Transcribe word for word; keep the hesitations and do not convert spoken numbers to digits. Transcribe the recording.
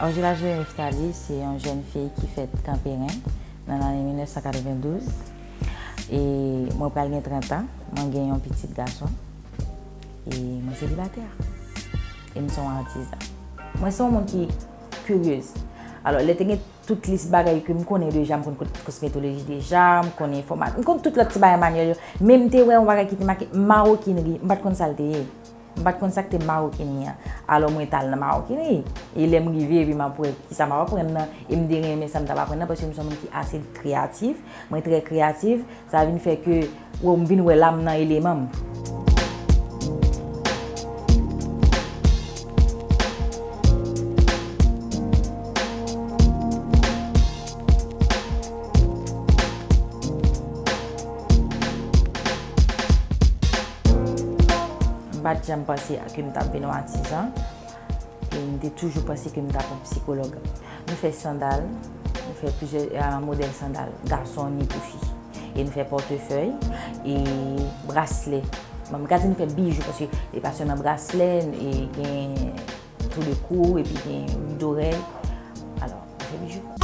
Angela Joël Nephtalie se yon jèn fi ki fèt Kanperen nan lane mil nèf san katrevendouz. E mwen pral gen trant an, mwen gen yon pitit gason. E mwen selibatè. E m se yon atizan. Mwen se yon moun ki kiryez. Alò, lè te gen tout lis bagay ke m konnen deja, m konn kot-, kosmetoloji deja, m konnen enfòma-, m konn tout lòt ti bagay manyèl yo. Men m te wè yon bagay ki te make mawokinri, m pa t konn sa l te ye. M pa t konn sa k te mawokinri an. Alò, mwen t al nan mawokinri. E lè m rive, epi m ap wè kisa m ap aprann nan. E m te renmen sa m t ap aprann nan, paske m se yon moun ki ase kreyatif. Mwen trè kreyatif. Sa vin fè ke, wow, m vin wè lam nan eleman m. M pa t janm panse ke m t ap vin yon atizan. E m te toujou panse ke m t ap yon sikològ. Nou fè sandal, nou fè plizyè, ah, modèl sandal, gason ni pou fi. E nou fè pòtefèy e braslè. Bon, m ka di nou fè bijou, paske e pa sèlman braslè, e gen tou de kou, epi gen boucle d'oreille. Alò, nou fè bijou.